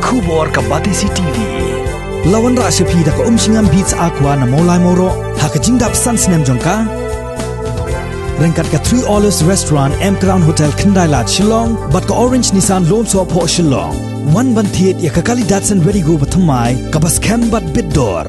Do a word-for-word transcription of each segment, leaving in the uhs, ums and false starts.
Khubor ka Batesi T V. La wanrah sha phi da ka Umshngam Beats Aqua na Mawlai Mawroh ha ka jingdap san snem jong ka. Ryngkat ka Three Olives Restaurant, M Crown Hotel, Khyndai Lad, Shillong, bad ka Orange Nissan Lum Sohphoh, Shillong. Wan ban thied ïa ka kali Datsun Redi-GO bathymmai kaba skhem bad bit dor.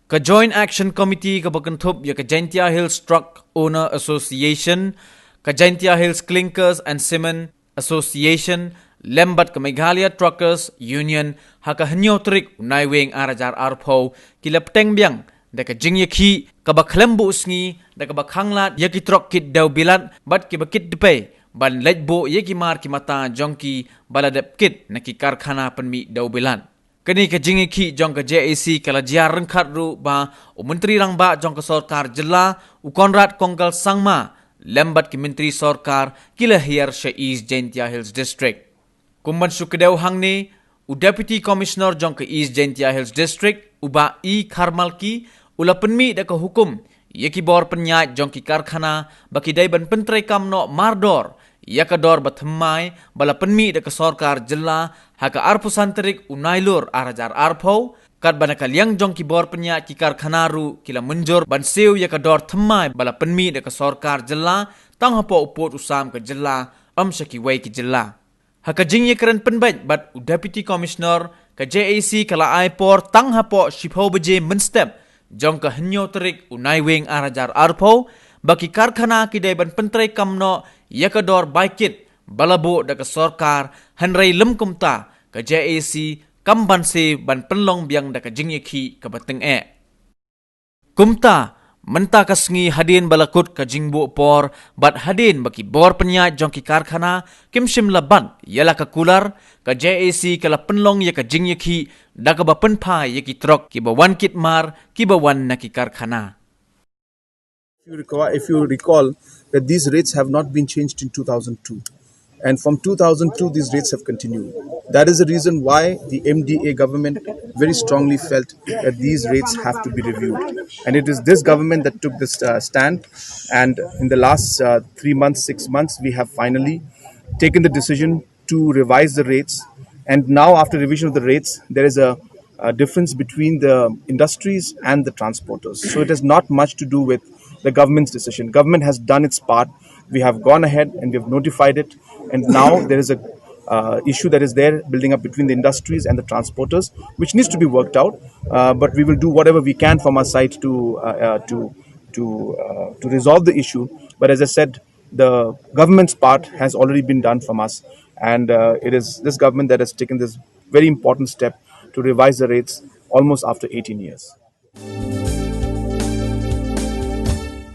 Ka Joint Action Committee kaba kynthup ïa ka Jaintia Hills Truck Owner Association, ka Jaintia Hills Clinkers and Cement Association, lem bad ka Meghalaya Truckers Union, ha ka hynñiew tarik u Naiwieng ar hajar arphew, ki la pteng biang da ka jingïakhih kaba khlem buh sngi, da kaba khanglad ïa ki trok kit dew bilat bad kiba kit dpei, ban leit buh ïa ki mar ki mata jong ki ba la dep kit na ki karkhana pynmih dew bilat. Kane ka jingïakhih jong ka J A C ka la jia ryngkat ruh ba u Myntri Rangbah jong ka Sorkar Jylla, u Conrad Kongkal Sangma, lem bad ki Myntri Sorkar, ki la hiar sha East Jaintia Hills District. Kum ban shu kdew hangne, u Deputy Commissioner jong ka East Jaintia Hills District, u Bah E Kharmalki, u la pynmih da ka hukum ïa ki bor pynïaid jong ki karkhana ba ki dei ban pyntreikam noh mardor ïa ka dor bathymmai ba la pynmih da ka Sorkar Jylla ha ka arphew san tarik u Nailur ar hajar arphew, katba na ka liang jong ki bor pynïaid ki karkhana ruh ki la mynjur ban siew ïa ka dor thymmai ba la pynmih da ka Sorkar Jylla, tang hapoh u pud u sam ka jylla, ym sha kiwei ki jylla. Ha ka jingïakren pynbeit bad u Deputy Commissioner, ka J A C ka la ai por tang hapoh shiphew baje mynstep jong ka hynñiew tarik u Naiwieng ar hajar arphew, ba ki karkhana ki dei ban pyntreikam noh ïa ka dor bai kit ba la buh da ka Sorkar, hynrei lym kumta, ka J A C kam banse ban pynlong biang da ka jingïakhih kaba tyngeh. Kumta, mynta ka sngi hadien ba la kut ka jingbuh por, bad hadien ba ki bor pynïaid jong ki karkhana kim shym la bat ïa la ka kular, ka J A C ka la pynlong ïa ka jingïakhih da kaba pynphai ïa ki trok kiba wan kit mar, kiba wan na ki karkhana. If you recall, if you recall that these rates have not been changed in two thousand two. And from two thousand two, these rates have continued. That is the reason why the M D A government very strongly felt that these rates have to be reviewed. And it is this government that took this uh, stand. And in the last uh, three months, six months, we have finally taken the decision to revise the rates. And now, after revision of the rates, there is a, a difference between the industries and the transporters. So it has not much to do with the government's decision. Government has done its part. We have gone ahead and we have notified it. And now there is a uh, issue that is there building up between the industries and the transporters, which needs to be worked out. Uh, but we will do whatever we can from our side to uh, uh, to to uh, to resolve the issue. But as I said, the government's part has already been done from us, and uh, it is this government that has taken this very important step to revise the rates almost after eighteen years.